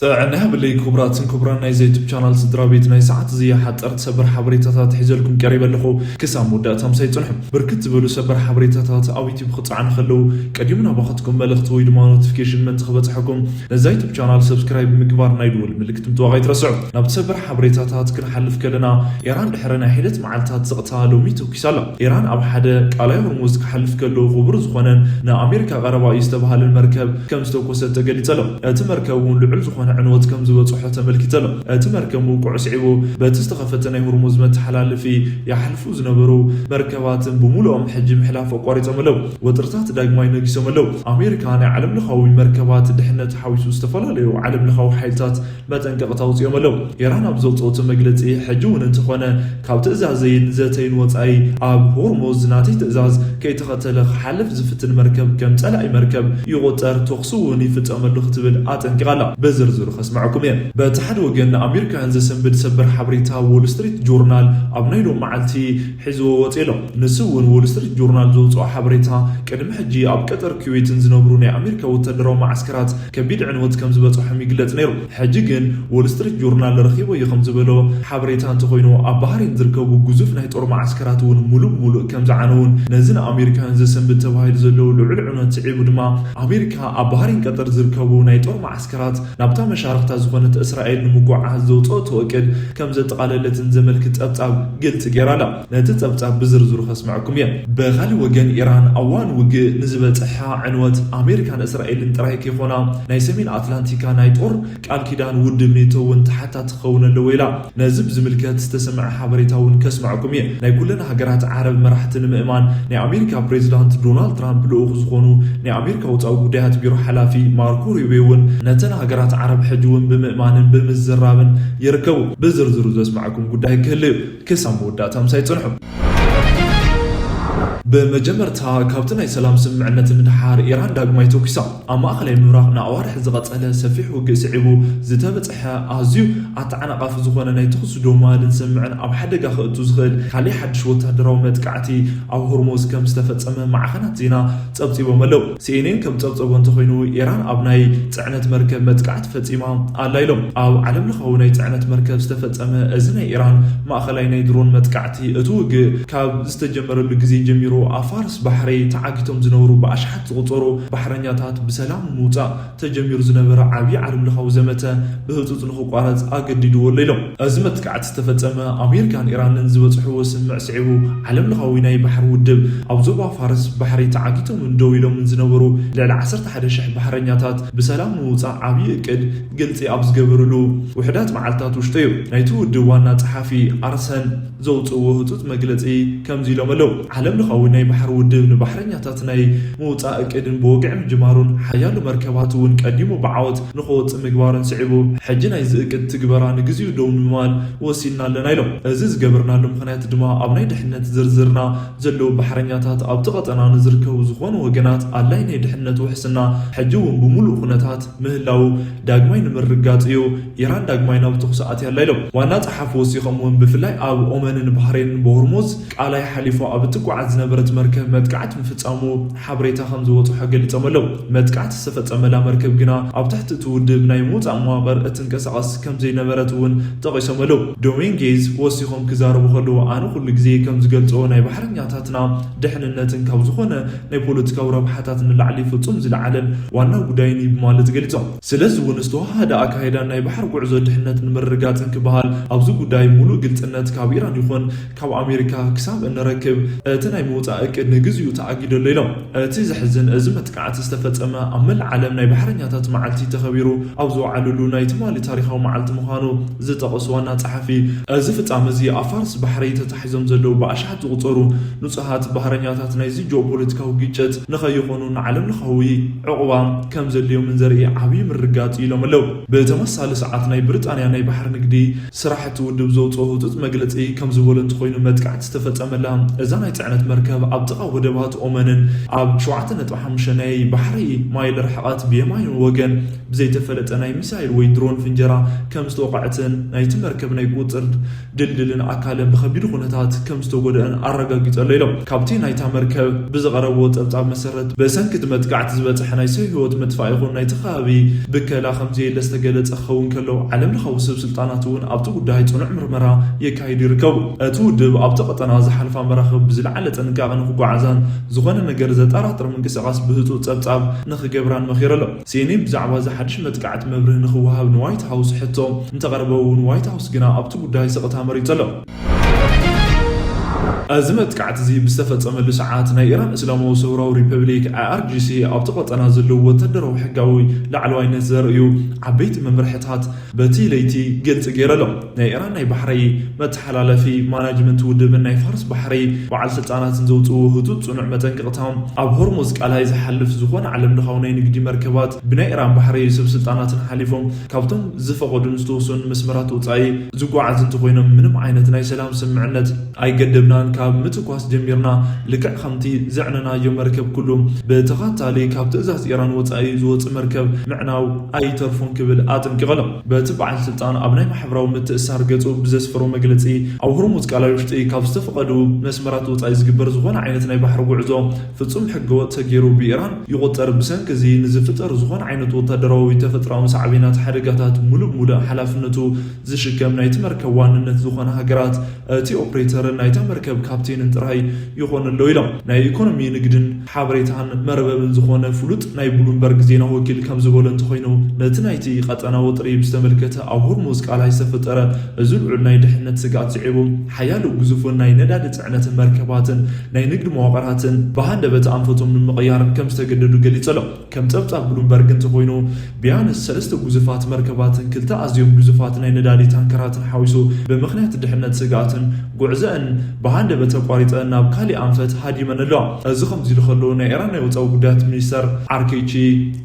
ጥዕና ያብለይ ክቡራትን ክቡራን ናይ ዩቱብ ቻናል ስድራ ቤት፣ ናይ ሰዓት እዚ ሓጠርቲ ሰበር ሓበሬታታት ሒዘልኩም ቀሪበ ኣለኹ። ክሳብ መወዳእታ ምሳይ ጽንሑ። ብርክት ዝበሉ ሰበር ሓበሬታታት ኣብ ዩቱብ ክጻዕኑ ከለዉ ቀዲሙ ናባኻትኩም መልእኽቲ ወይ ድማ ኖቲፊኬሽን ምእንቲ ክበጽሐኩም ነዛ ዩቱብ ቻናል ሰብስክራይብ ምግባር ናይ ደወል ምልክት ምጥዋቕ ኣይትረስዑ። ናብቲ ሰበር ሓበሬታታት ክንሓልፍ ከለና፣ ኢራን ድሕሪ ናይ ሒደት መዓልታት ስቕታ ሎሚ ተኩሳ ኣላ። ኢራን ኣብ ሓደ ቀላይ ሆርሙዝ ክሓልፍ ከሎ ክቡር ዝኾነን ንኣሜሪካ ቀረባ እዩ ዝተባህለን መርከብ ከም ዝተኮሰት ተገሊጸ ኣሎ። እቲ መርከብ እውን ልዑል ዝኾነ ዕንወት ከም ዝበጽሖ ተመልኪተ ኣሎ። እቲ መርከብ ምውቅዑ ስዒቡ በቲ ዝተኸፈተ ናይ ሆርሙዝ መተሓላለፊ ይሓልፉ ዝነበሩ መርከባትን ብምሉኦም ሕጂ ምሕላፍ ኣቋሪጾም ኣለዉ። ወጥርታት ዳግማይ ነጊሶም ኣለዉ። ኣሜሪካ ናይ ዓለም ለኻዊ መርከባት ድሕነት ሓዊሱ ዝተፈላለዩ ዓለም ለኻዊ ሓይልታት መጠንቀቕታ ኣውጺኦም ኣለዉ። ኢራን ኣብ ዘውጽኦቶ መግለጺ፣ ሕጂ እውን እንተኾነ ካብ ትእዛዘይን ዘተይን ወጻኢ ኣብ ሆርሙዝ ናተይ ትእዛዝ ከይተኸተለ ክሓልፍ ዝፍትን መርከብ ከም ጸላኢ መርከብ ይቑጸር፣ ተኹሲ እውን ይፍጸመሉ ክትብል ኣጠንቂቓ ኣላ። ብዝርዝሩ ከስምዐኩም እየ። በቲ ሓደ ወገን ንኣሜሪካውያን ዘሰንብድ ሰበር ሓበሬታ ዎል ስትሪት ጆርናል ኣብ ናይ ሎም መዓልቲ ሒዝዎ ወጺኡ ኣሎ። ንሱ እውን ዎል ስትሪት ጆርናል ዘውጽኦ ሓበሬታ ቅድሚ ሕጂ ኣብ ቀጠር ኩዌትን ዝነብሩ ናይ ኣሜሪካ ወታደራዊ መዓስከራት ከቢድ ዕንወት ከም ዝበጽሖም ይግለጽ ነይሩ። ሕጂ ግን ዎል ስትሪት ጆርናል ረኺቦ እዩ ከም ዝበሎ ሓበሬታ እንተኾይኑ፣ ኣብ ባህሬን ዝርከቡ ግዙፍ ናይ ጦር መዓስከራት እውን ሙሉእ ብሙሉእ ከም ዝዓነውን ነዚ ንኣሜሪካውያን ዘሰንብድ ተባሂሉ ዘለዉ ልዑል ዕንወት ስዒቡ ድማ ኣሜሪካ ኣብ ባህሬን ቀጠር ዝርከቡ ናይ ጦር መዓስከራት ናብታ መሻርኽታ ዝኾነት እስራኤል ንምጉዕዓዝ ዘውፅኦቶ እቅድ ከም ዘጠቓለለትን ዘመልክት ጸብጻብ ግልፂ ገይራ ኣላ። ነቲ ጸብጻብ ብዝርዝሩ ከስምዐኩም እየ። ብኻልእ ወገን ኢራን ኣብ እዋን ውግእ ንዝበፅሓ ዕንወት ኣሜሪካን እስራኤልን ጥራይ ከይኮና ናይ ሰሜን ኣትላንቲካ ናይ ጦር ቃል ኪዳን ውድብ ኔቶ እውን ተሓታቲ ክኸውን ኣለዎ ኢላ። ነዚ ብዝምልከት ዝተሰምዐ ሓበሬታ እውን ከስምዐኩም እየ። ናይ ኩለን ሃገራት ዓረብ መራሕቲ ንምእማን ናይ ኣሜሪካ ፕሬዚዳንት ዶናልድ ትራምፕ ልኡኽ ዝኾኑ ናይ ኣሜሪካ ወፃኢ ጉዳያት ቢሮ ሓላፊ ማርኮ ሩቢዮ እውን ነተን ሃገራት ዓረብ ሕጂ እውን ብምእማንን ብምዝራብን ይርከቡ። ብዝርዝሩ ዘስምዐኩም ጉዳይ ክህሉ እዩ። ክሳብ መወዳእታ ምሳይ ጽንሑ። ብመጀመርታ ካብቲ ናይ ሰላም ስምምዕነት ንድሓር ኢራን ዳግማይ ተኩሳ። ኣብ ማእኸላይ ምብራቕ ንኣዋርሕ ዝቐጸለ ሰፊሕ ውግእ ስዒቡ ዝተበጽሐ ኣዝዩ ኣተዓናቓፊ ዝኾነ ናይ ተኹሲ ዶብ ማእሊ ዝስምዕን ኣብ ሓደጋ ከእቱ ዝኽእል ካሊእ ሓድሽ ወታደራዊ መጥቃዕቲ ኣብ ሆርሙዝ ከም ዝተፈጸመ ማዕኸናት ዜና ጸብጺቦም ኣለዉ። ሲኤንኤን ከም ጸብጸቦ እንተኾይኑ፣ ኢራን ኣብ ናይ ጽዕነት መርከብ መጥቃዕቲ ፈጺማ ኣላ ኢሎም። ኣብ ዓለም ለኻዊ ናይ ጽዕነት መርከብ ዝተፈጸመ እዚ ናይ ኢራን ማእኸላይ ናይ ድሮን መጥቃዕቲ፣ እቲ ውግእ ካብ ዝተጀመረሉ ግዜ ጀሚሩ ኣብ ፋርስ ባሕሪ ተዓጊቶም ዝነበሩ ብኣሽሓት ዝቑጸሩ ባሕረኛታት ብሰላም ንምውጻእ ተጀሚሩ ዝነበረ ዓብዪ ዓለም ለኻዊ ዘመተ ብህጹጽ ንኽቋረጽ ኣገዲድዎ ኣሎ ኢሎም። እዚ መጥቃዕቲ ዝተፈጸመ ኣሜሪካን ኢራንን ዝበጽሕዎ ስምምዕ ስዒቡ፣ ዓለም ለኻዊ ናይ ባሕሪ ውድብ ኣብ ዞባ ፋርስ ባሕሪ ተዓጊቶምን ደው ኢሎምን ዝነበሩ ልዕሊ ዓሰርተ ሓደ ሽሕ ባሕረኛታት ብሰላም ንምውጻእ ዓብዪ እቅድ ግልጺ ኣብ ዝገበርሉ ውሑዳት መዓልታት ውሽጢ እዩ። ናይቲ ውድብ ዋና ጸሓፊ ኣርሰን ዘውጽእዎ ህጹጽ መግለጺ ከምዚ ኢሎም ኣለዉ። ዓለም ለኻዊ ናይ ባሕሪ ውድብ ንባሕረኛታት ናይ ምውጻእ እቅድን ብወግዒ ምጅማሩን፣ ሓያሎ መርከባት እውን ቀዲሙ ብዓወት ንኽወጽእ ምግባሩን ስዒቡ፣ ሕጂ ናይዚ እቅድ ትግበራ ንግዜኡ ደው ንምባል ወሲንና ኣለና ኢሎም። እዚ ዝገበርናሉ ምኽንያት ድማ ኣብ ናይ ድሕነት ዝርዝርና ዘለዉ ባሕረኛታት ኣብቲ ቀጠና ንዝርከቡ ዝኾኑ ወገናት ኣድላይ ናይ ድሕነት ውሕስና ሕጂ እውን ብምሉእ ኩነታት ምህላዉ ዳግማይ ንምርግጋጽ እዩ። ኢራን ዳግማይ ናብ ተኹሲ ኣትያ ኣላ ኢሎም። ዋና ጸሓፊ ወሲኾም እውን ብፍላይ ኣብ ኦመንን ባህሬንን ብሆርሙዝ ቃላይ ሓሊፎ ኣብ እትጓዓዝ ዝነበረት መርከብ መጥቃዕቲ ምፍጻሙ ሓበሬታ ከም ዝበጽሖ ገሊጾም ኣለዉ። መጥቃዕቲ ዝተፈጸመላ መርከብ ግና ኣብ ትሕቲ እቲ ውድብ ናይ ምውጻእ መዋቕር እትንቀሳቐስ ከም ዘይነበረት እውን ጠቒሶም ኣለዉ። ዶሚንጌዝ ወሲኾም ክዛረቡ ከለዉ፣ ኣነ ኩሉ ግዜ ከም ዝገልጾ ናይ ባሕረኛታትና ድሕንነትን ካብ ዝኾነ ናይ ፖለቲካዊ ረብሓታት ንላዕሊ ፍጹም ዝለዓለን ዋና ጉዳይን እዩ ብማለት ገሊጾም። ስለዚ እውን ዝተዋሃደ ኣካይዳን ናይ ባሕሪ ጉዕዞ ድሕነት ንምርግጋጽን ክበሃል ኣብዚ ጉዳይ ሙሉእ ግልጽነት ካብ ኢራን ይኹን ካብ ኣሜሪካ ክሳብ እንረክብ እቲ ናይ ምውጻእ እቅድ ንግዚኡ ተኣጊዱ ኣሎ ኢሎም። እቲ ዘሕዝን እዚ መጥቃዕቲ ዝተፈጸመ ኣብ መላእ ዓለም ናይ ባሕረኛታት መዓልቲ ተኸቢሩ ኣብ ዝወዓለሉ ናይ ትማሊ ታሪኻዊ መዓልቲ ምዃኑ ዝጠቐሱ ዋና ጸሓፊ፣ እዚ ፍጻመ እዚ ኣብ ፋርስ ባሕሪ ተታሒዞም ዘለዉ ብኣሽሓት ዝቑጸሩ ንጹሃት ባሕረኛታት ናይዚ ጂኦፖለቲካዊ ግጭት ንኸይኾኑ ንዓለም ለኻዊ ዕቑባ ከም ዘድልዮምን ዘርኢ ዓብዪ ምርግጋጽ እዩ ኢሎም ኣለዉ። ብተመሳሳሊ ሰዓት ናይ ብሪጣንያ ናይ ባሕሪ ንግዲ ስራሕቲ ውድብ ዘውፅኦ ህፁፅ መግለፂ ከም ዝበሎ እንተኾይኑ፣ መጥቃዕቲ ዝተፈፀመላ እዛ ናይ ፅዕነት መርከብ ኣብ ጥቓ ወደባት ኦመንን ኣብ ሸውዓተ ነጥቢ ሓሙሽተ ናይ ባሕሪ ማይል ርሕቐት ብየማኑ ወገን ብዘይተፈለጠ ናይ ሚሳይል ወይ ድሮን ፍንጀራ ከም ዝተወቕዐትን ናይቲ መርከብ ናይ ቁጽር ድልድልን ኣካልን ብኸቢድ ኩነታት ከም ዝተጎድአን ኣረጋጊጸ ኣሎ ኢሎም። ካብቲ ናይታ መርከብ ብዝቐረብዎ ጸብጻብ መሰረት፣ ብሰንኪ እቲ መጥቃዕቲ ዝበጽሐ ናይ ሰብ ህይወት ምጥፋእ ይኹን ናይቲ ከባቢ ብከላ ከም ዘየለ ዝተገለጸ ክኸውን ከሎ፣ ዓለም ለኻዊ ሰብ ስልጣናት እውን ኣብቲ ጉዳይ ጽኑዕ ምርመራ የካይዱ ይርከቡ። እቲ ውድብ ኣብቲ ቀጠና ዝሓልፋ መራኽብ ብዝለዓለ ጥንቃቐ ንክጓዓዛን ዝኾነ ነገር ዘጠራጥር ምንቅስቓስ ብህጹጽ ጸብጻብ ንክገብራን መኺሩ ኣሎ። ሲኤንኤን ብዛዕባ እዚ ሓድሽ መጥቃዕቲ መብርሂ ንክወሃብ ንዋይት ሃውስ ሕቶ እንተቐረበ እውን፣ ዋይት ሃውስ ግና ኣብቲ ጉዳይ ስቕታ መሪጹ ኣሎ። እዚ መጥቃዕቲ እዚ ብዝተፈጸመሉ ሰዓት፣ ናይ ኢራን እስላማዊ ሰውራዊ ሪፐብሊክ፣ ኣይኣርጂሲ፣ ኣብቲ ቀጠና ዘለዉ ወታደራዊ ሕጋዊ ላዕለዋይነት ዘርእዩ ዓበይቲ መምርሕታት በቲ ለይቲ ግልጺ ገይሩ ኣሎ። ናይ ኢራን ናይ ባሕሪ መተሓላለፊ ማናጅመንት ውድብን ናይ ፋርስ ባሕሪ በዓል ስልጣናትን ዘውፅእዎ ህጹጽ ጽኑዕ መጠንቀቕታ፣ ኣብ ሆርሙዝ ቀላይ ዝሓልፍ ዝኾነ ዓለም ለኻዊ ናይ ንግዲ መርከባት ብናይ ኢራን ባሕሪ ሰብ ስልጣናትን ሓሊፎም ካብቶም ዝፈቐዱን ዝተወሰኑ መስመራት ወጻኢ ዝጓዓዝ እንተኾይኖም፣ ምንም ዓይነት ናይ ሰላም ስምምዕነት ኣይገደብናን፣ ካብ ምትኳስ ጀሚርና ልክዕ ከምቲ ዘዕነናዮ መርከብ ኩሉ ብተኸታሊ ካብ ትእዛዝ ኢራን ወጻኢ ዝወጽእ መርከብ ምዕናው ኣይተርፎን ክብል ኣጠንቂቑ ኣሎ። በቲ በዓል ስልጣን ኣብ ናይ ማሕበራዊ ምትእስሳር ገጹ ብዘስፈሮ መግለጺ፣ ኣብ ሆርሙዝ ቀላይ ውሽጢ ካብ ዝተፈቐዱ መስመራት ወጻኢ ዝግበር ዝኾነ ዓይነት ናይ ባሕሪ ጉዕዞ ፍጹም ሕገወጥ ተገይሩ ብኢራን ይቑጸር። ብሰንኪ እዚ ንዝፍጠር ዝኾነ ዓይነት ወታደራዊ ተፈጥሮኣዊ ሳዕቤናት ሓደጋታት ሙሉእ ብሙሉእ ሓላፍነቱ ዝሽከም ናይቲ መርከብ ዋንነት ዝኾነ ሃገራት እቲ ኦፕሬተርን ናይታ መርከብ ካፕቴንን ጥራይ ይኾኑ ኣለዉ ኢሎም። ናይ ኢኮኖሚ፣ ንግድን ሓበሬታን መርበብን ዝኾነ ፍሉጥ ናይ ብሉምበርግ ዜና ወኪል ከም ዝበሎ እንተኾይኑ፣ ነቲ ናይቲ ቀጠና ወጥሪ ብዝተመልከተ፣ ኣብ ሆርሙዝ ቀላይ ዝተፈጠረ እዚ ልዑል ናይ ድሕነት ስግኣት ስዒቡ፣ ሓያሎ ግዙፍን ናይ ነዳዲ ጽዕነትን መርከባትን ናይ ንግዲ መዋቕራትን ብሃንደበት ኣንፈቶም ንምቕያር ከም ዝተገደዱ ገሊጹ ኣሎ። ከም ጸብጻብ ብሉምበርግ እንተኾይኑ፣ ቢያንስ ሰለስተ ግዙፋት መርከባትን ክልተ ኣዝዮም ግዙፋት ናይ ነዳዲ ታንከራትን ሓዊሱ፣ ብምኽንያት ድሕነት ስግኣትን ጉዕዘአን ብሃንደበት ተቋሪጸን ናብ ካሊእ ኣንፈት ሃዲመን ኣለዋ። እዚ ከምዚ ኢሉ ከሎ፣ ናይ ኢራን ናይ ወጻኢ ጉዳያት ሚኒስተር ዓርኬቺ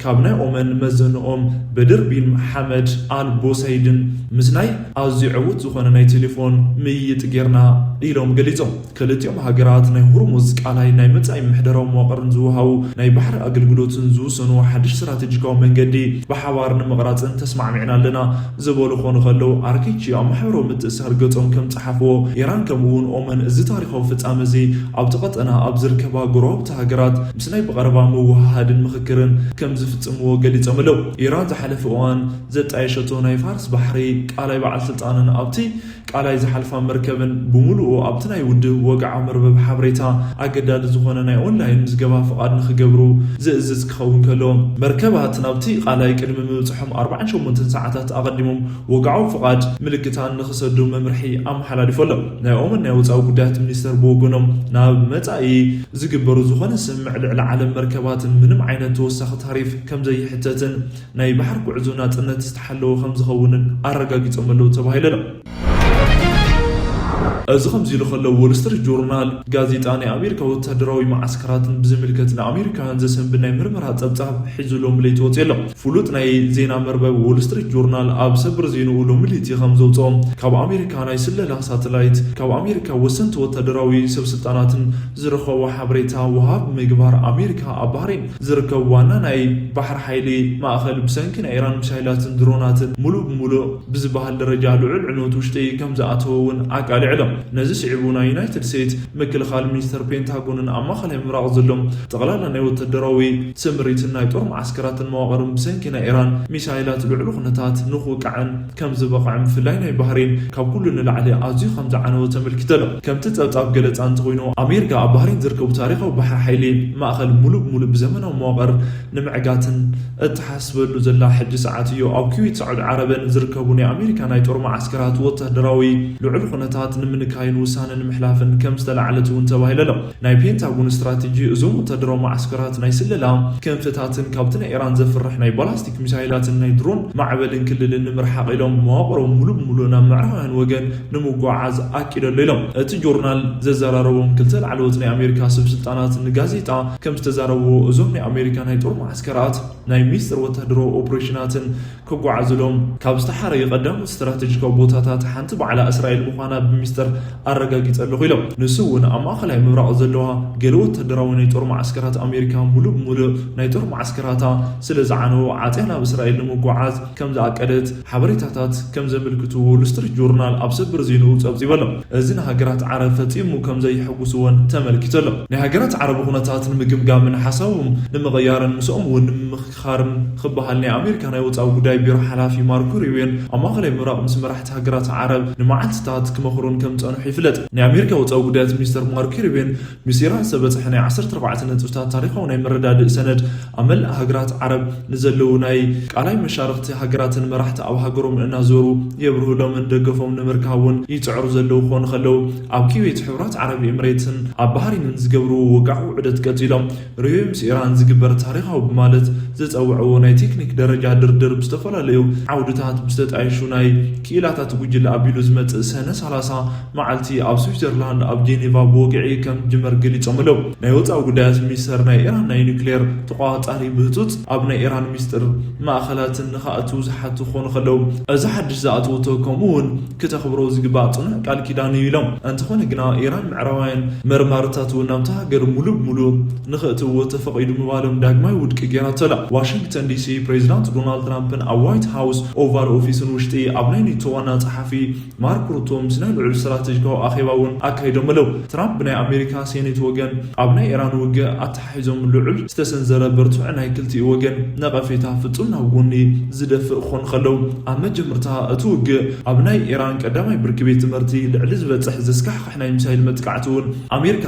ካብ ናይ ኦመን መዘንኦም በድር ቢን ሓመድ ኣል ቦሰይድን ምስናይ ኣዝዩ ዕዉት ዝኾነ ናይ ቴሌፎን ምይይጥ ጌርና ኢሎም ገሊጾም። ክልቲኦም ሃገራት ናይ ሆርሙዝ ቀላይ ናይ መጻኢ ምሕደራዊ መዋቕርን ዝወሃቡ ናይ ባሕሪ ኣገልግሎትን ዝውሰኑ ሓድሽ ስትራቴጂካዊ መንገዲ ብሓባር ንምቕራጽን ተስማዕሚዕና ኣለና ዝበሉ ክኾኑ ከለዉ፣ ኣርኪቺ ኣብ ማሕበራዊ ምትእስሳር ገጾም ከም ጸሓፍዎ፣ ኢራን ከምኡ እውን ኦመን እዚ ታሪኻዊ ፍጻመ እዚ ኣብቲ ቀጠና ኣብ ዝርከባ ጎረባብቲ ሃገራት ምስ ናይ ብቐረባ ምውህሃድን ምኽክርን ከም ዝፍጽምዎ ገሊጾም ኣለዉ። ኢራን ዝሓለፈ እዋን ዘጣየሸቶ ናይ ፋርስ ባሕሪ ቀላይ በዓል ስልጣንን ኣብቲ ቀላይ ዝሓልፋ መርከብን ብምሉኡ ኣብቲ ናይ ውድብ ወግዓዊ መርበብ ሓበሬታ ኣገዳዲ ዝኾነ ናይ ኦንላይን ምዝገባ ፍቓድ ንኽገብሩ ዝእዝዝ ክኸውን ከሎ፣ መርከባት ናብቲ ቀላይ ቅድሚ ምብጽሖም ኣርባዓን ሸሞንተን ሰዓታት ኣቐዲሞም ወግዓዊ ፍቓድ ምልክታን ንኽሰዱ መምርሒ ኣመሓላሊፉ ኣሎ። ናይ ኦመን ናይ ወጻኢ ጉዳያት ሚኒስተር ብወገኖም፣ ናብ መጻኢ ዝግበሩ ዝኾነ ስምምዕ ልዕሊ ዓለም መርከባትን ምንም ዓይነት ተወሳኺ ታሪፍ ከም ዘይሕተትን ናይ ባሕሪ ጉዕዞ ናጽነት ዝተሓለወ ከም ዝኸውንን ኣረጋጊጾም ኣለዉ ተባሂሉ ኣሎ። እዚ ከምዚ ኢሉ ከሎ፣ ዎል ስትሪት ጆርናል ጋዜጣ ናይ ኣሜሪካ ወታደራዊ መዓስከራትን ብዝምልከት ንኣሜሪካውያን ዘሰንብድ ናይ ምርመራ ጸብጻብ ሒዙ ሎሚ ለይቲ ወጺኡ ኣሎ። ፍሉጥ ናይ ዜና መርበብ ዎል ስትሪት ጆርናል ኣብ ሰበር ዜንኡ ሎሚ ለይቲ ከም ዘውጽኦ፣ ካብ ኣሜሪካ ናይ ስለላ ሳተላይት፣ ካብ ኣሜሪካ ወሰንቲ ወታደራዊ ሰብ ስልጣናትን ዝረኸቦ ሓበሬታ ወሃብ ምግባር ኣሜሪካ ኣብ ባህሬን ዝርከቡ ዋና ናይ ባሕሪ ሓይሊ ማእኸል ብሰንኪ ናይ ኢራን ሚሳይላትን ድሮናትን ሙሉእ ብሙሉእ ብዝበሃል ደረጃ ልዑል ዕንወት ውሽጢ ከም ዝኣተወ እውን ኣቃሊዑ ኣሎ። ነዚ ስዒቡ ናይ ዩናይትድ ስቴትስ ምክልኻል ሚኒስተር ፔንታጎንን ኣብ ማእኸላይ ምብራቕ ዘሎ ጠቕላላ ናይ ወታደራዊ ስምሪትን ናይ ጦር መዓስከራትን መዋቕርን ብሰንኪ ናይ ኢራን ሚሳይላት ልዑል ኩነታት ንኽውቃዕን ከም ዝበቕዐ፣ ብፍላይ ናይ ባህሬን ካብ ኩሉ ንላዕሊ ኣዝዩ ከም ዝዓነወ ተመልኪቱ ኣሎ። ከምቲ ጸብጻብ ገለጻ እንተኾይኑ፣ ኣሜሪካ ኣብ ባህሬን ዝርከቡ ታሪኻዊ ባሕሪ ሓይሊ ማእኸል ሙሉእ ብሙሉእ ብዘመናዊ መዋቕር ንምዕጋትን እትሓስበሉ ዘላ ሕጂ ሰዓት እዩ። ኣብ ኩዌት፣ ሳዑዲ ዓረብን ዝርከቡ ናይ ኣሜሪካ ናይ ጦር መዓስከራት ወታደራዊ ልዑል ኩነታት ንምንካይን ውሳነ ንምሕላፍን ከም ዝተላዕለት እውን ተባሂሉ ኣሎ። ናይ ፔንታጎን ስትራቴጂ፣ እዞም ወታደራዊ መዓስከራት ናይ ስለላ ክንፍታትን ካብቲ ናይ ኢራን ዘፍርሕ ናይ ባላስቲክ ሚሳይላትን ናይ ድሮን ማዕበልን ክልልን ንምርሓቕ ኢሎም መዋቕሮም ሙሉእ ብሙሉእ ናብ ምዕራባውያን ወገን ንምጉዓዝ ኣቂዱ ኣሎ ኢሎም። እቲ ጆርናል ዘዘራረቦም ክልተ ላዕለዎት ናይ ኣሜሪካ ሰብ ስልጣናት ንጋዜጣ ከም ዝተዛረብዎ፣ እዞም ናይ ኣሜሪካ ናይ ጦር መዓስከራት ናይ ሚስጥር ወታደራዊ ኦፕሬሽናትን ከጓዓዝሎም ካብ ዝተሓረዩ ቀዳሞት ስትራቴጂካዊ ቦታታት ሓንቲ ባዕላ እስራኤል ምዃና ብሚስጥር ኣረጋጊጸ ኣለኹ ኢሎም። ንሱ እውን ኣብ ማእኸላይ ምብራቕ ዘለዋ ገለ ወታደራዊ ናይ ጦር ማዓስከራት ኣሜሪካ ሙሉእ ብሙሉእ ናይ ጦር ማዓስከራታ ስለ ዝዓነው ዓጽያ ናብ እስራኤል ንምጉዓዝ ከም ዝኣቀደት ሓበሬታታት ከም ዘመልክቱ ዎል ስትሪት ጆርናል ኣብ ሰበር ዜንኡ ጸብጺቡ ኣሎ። እዚ ንሃገራት ዓረብ ፈጺሙ ከም ዘየሐጉስ እውን ተመልኪቱ ኣሎ። ናይ ሃገራት ዓረብ ኩነታት ንምግምጋምን ሓሳቦም ንምቕያርን ምስኦም እውን ንምምኽኻርን ክበሃል ናይ ኣሜሪካ ናይ ወጻኢ ጉዳይ ቢሮ ሓላፊ ማርኮ ሩቢዮን ኣብ ማእኸላይ ምብራቕ ምስ መራሕቲ ሃገራት ዓረብ ንመዓልትታት ክመኽሩን ከም ዝጸንሑ ይፍለጥ። ናይ ኣሜሪካ ወጻኢ ጉዳያት ሚኒስተር ማርኮ ሩቢዮን ምስ ኢራን ዝተበጽሐ ናይ ዓሰርተ ኣርባዕተ ነጥብታት ታሪኻዊ ናይ መረዳድእ ሰነድ ኣብ መላእ ሃገራት ዓረብ ንዘለዉ ናይ ቃላይ መሻርኽቲ ሃገራትን መራሕቲ ኣብ ሃገሮም እናዞሩ የብርህሎምን ደገፎም ንምርካብ እውን ይጽዕሩ ዘለዉ ክኾኑ ከለዉ፣ ኣብ ኩዌት፣ ሕቡራት ዓረብ ኤምሬትን ኣብ ባህሪንን ዝገብርዎ ወግዓዊ ዑደት ቀጺሎም። ሩቢዮ ምስ ኢራን ዝግበር ታሪኻዊ ብማለት ዝጸውዕዎ ናይ ቴክኒክ ደረጃ ድርድር ብዝተፈላለዩ ዓውድታት ብዝተጣየሹ ናይ ክኢላታት ጉጅለ ኣቢሉ ዝመጽእ ሰነ ሰላሳ መዓልቲ ኣብ ስዊዘርላንድ ኣብ ጄኔቫ ብወግዒ ከም ዝጅመር ገሊጾም ኣለዉ። ናይ ወጻኢ ጉዳያት ሚኒስተር ናይ ኢራን ናይ ኒውክሌር ተቆጻጻሪ ብህጹጽ ኣብ ናይ ኢራን ሚስጥር ማእኸላትን ንኽኣትዉ ዝሓቱ ክኾኑ ከለዉ፣ እዚ ሓድሽ ዝኣተወቶ ከምኡ እውን ክተኽብሮ ዝግባእ ጽኑዕ ቃል ኪዳን እዩ ኢሎም። እንተኾነ ግና ኢራን ምዕራባውያን መርማርታት እውን ናብታ ሃገር ሙሉእ ብሙሉእ ንኽእትውዎ ተፈቒዱ ምባሎም ዳግማይ ውድቂ ገይራቶ ኣላ። ዋሽንግተን ዲሲ ፕሬዚዳንት ዶናልድ ትራምፕን ኣብ ዋይት ሃውስ ኦቫል ኦፊስን ውሽጢ ኣብ ናይ ኔቶ ዋና ጸሓፊ ማርክ ሩቶ ምስ ናይ ልዑል ስትራቴጂካዊ ኣኼባ እውን ኣካይዶም ኣለዉ። ትራምፕ ብናይ ኣሜሪካ ሴኔት ወገን ኣብ ናይ ኢራን ውግእ ኣተሓሒዞም ልዑል ዝተሰንዘረ ብርቱዕ ናይ ክልቲኡ ወገን ነቐፌታ ፍጹም ናብ ጎኒ ዝደፍእ ክኾኑ ከለዉ፣ ኣብ መጀመርታ እቲ ውግእ ኣብ ናይ ኢራን ቀዳማይ ብርኪ ቤት ትምህርቲ ልዕሊ ዝበጽሕ ዘስካሕክሕ ናይ ሚሳይል መጥቃዕቲ እውን ኣሜሪካ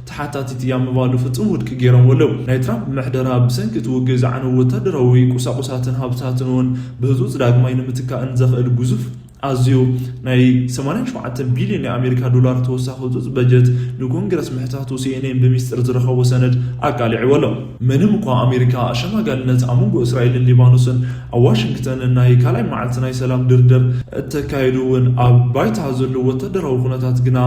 ተሓታቲት እያ ምባሉ ፍጹም ውድቂ ገይሮም ኣለዉ። ናይ ትራምፕ ምሕደራ ብሰንኪ እቲ ውግእ ዝዓነዉ ወታደራዊ ቁሳቁሳትን ሃብትታትን እውን ብህጹጽ ዳግማይ ንምትካእን ዘኽእል ግዙፍ ኣዝዩ ናይ ሰማንያን ሸውዓተን ቢልዮን ናይ ኣሜሪካ ዶላር ተወሳኺ ህጹጽ በጀት ንኮንግረስ ምሕታቱ ሲኤንኤን ብሚስጥር ዝረኸቦ ሰነድ ኣቃሊዕዎ ኣሎ። ምንም እኳ ኣሜሪካ ኣሸማጋልነት ኣብ መንጎ እስራኤልን ሊባኖስን ኣብ ዋሽንግተን ናይ ካልኣይ መዓልቲ ናይ ሰላም ድርድር እተካየዱ እውን ኣብ ባይታ ዘሎ ወታደራዊ ኩነታት ግና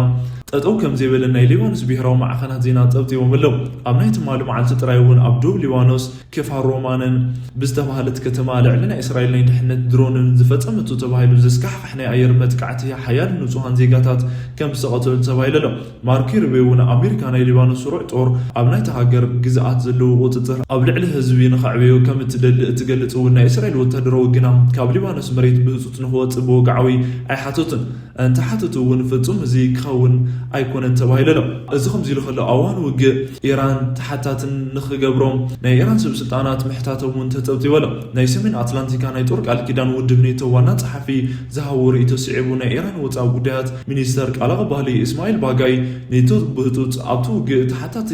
ጠጠው ከም ዘይበለን ናይ ሊባኖስ ብሄራዊ ማዕኸናት ዜና ጸብጺቦም ኣለዉ። ኣብ ናይ ትማሊ መዓልቲ ጥራይ እውን ኣብ ደቡብ ሊባኖስ ኬፋር ሮማንን ብዝተባህለት ከተማ ልዕሊ ናይ እስራኤል ናይ ድሕነት ድሮንን ዝፈጸመቶ ተባሂሉ ዘስካሕክሕ ናይ ኣየር መጥቃዕቲ ሓያል ንጹሃን ዜጋታት ከም ዝተቐተሉ ተባሂሉ ኣሎ። ማርኮ ሩቢዮ እውን ኣሜሪካ ናይ ሊባኖስ ስሩዕ ጦር ኣብ ናይታ ሃገር ግዝኣት ዘለዎ ቁጽጽር ኣብ ልዕሊ ህዝቢ ንኸዕብዮ ከም እትደሊ እትገልጽ እውን ናይ እስራኤል ወታደራዊ ግና ካብ ሊባኖስ መሬት ብህጹጽ ንኽወጽእ ብወግዓዊ ኣይሓተቱን። እንተሓተቱ እውን ፍጹም እዚ ክኸውን ኣይኮነን ተባሂሉ ኣሎ። እዚ ከምዚ ኢሉ ከሎ፣ ኣብ እዋን ውግእ ኢራን ተሓታትን ንኽገብሮም ናይ ኢራን ሰብ ስልጣናት ምሕታቶም እውን ተጸብጺቡ ኣሎ። ናይ ሰሜን ኣትላንቲካ ናይ ጦር ቃል ኪዳን ውድብ ኔቶ ዋና ጸሓፊ ዝሃቦ ርእይቶ ስዒቡ፣ ናይ ኢራን ወጻኢ ጉዳያት ሚኒስተር ቃል ኣቐባሊ እስማኤል ባጋይ ኔቶ ብህጹጽ ኣብቲ ውግእ ተሓታቲ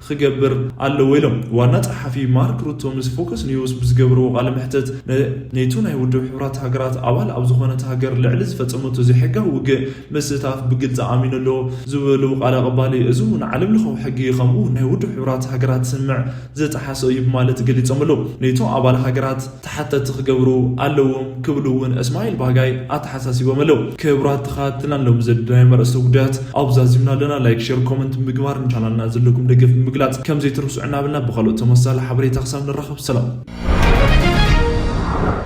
ክገብር ኣለዎ ኢሎም። ዋና ጸሓፊ ማርክ ሩቶ ምስ ፎከስ ኒውስ ብዝገብርዎ ቃለ መሕተት፣ ነ-፣ ኔቶ ናይ ውድብ ሕቡራት ሃገራት ኣባል ኣብ ዝኾነት ሃገር ልዕሊ ዝፈጸመቶ ዘይሕጋዊ ውግእ ምስታፍ ብግልጺ ኣሚኑ ኣሎ ዝበሉ ቃል ኣቐባሊ፣ እዚ እውን ዓለም ለኻዊ ሕጊ ከምኡ እውን ናይ ውድብ ሕቡራት ሃገራት ስምምዕ ዝጠሓሰ እዩ ብማለት ገሊጾም ኣለዉ። ኔቶ ኣባል ሃገራት ተሓተቲ ክገብሩ ኣለዎም ክብሉ እውን እስማኤል ባጋይ ኣተሓሳሲቦም ኣለዉ። ክቡራት ተኸታተልትና፣ ሎም ዘድናዮም ኣርእስተ ጉዳያት ኣብ ዛዚምና ኣለና። ላይክ፣ ሼር፣ ኮመንት ምግባር ንቻናልና ዘለኩም ደገፍ ብምግላጽ ከም ዘይትርስዑ እናበልና ብኻልኦት ተመሳሳሊ ሓበሬታ ክሳብ ንራኸብ ሰላም።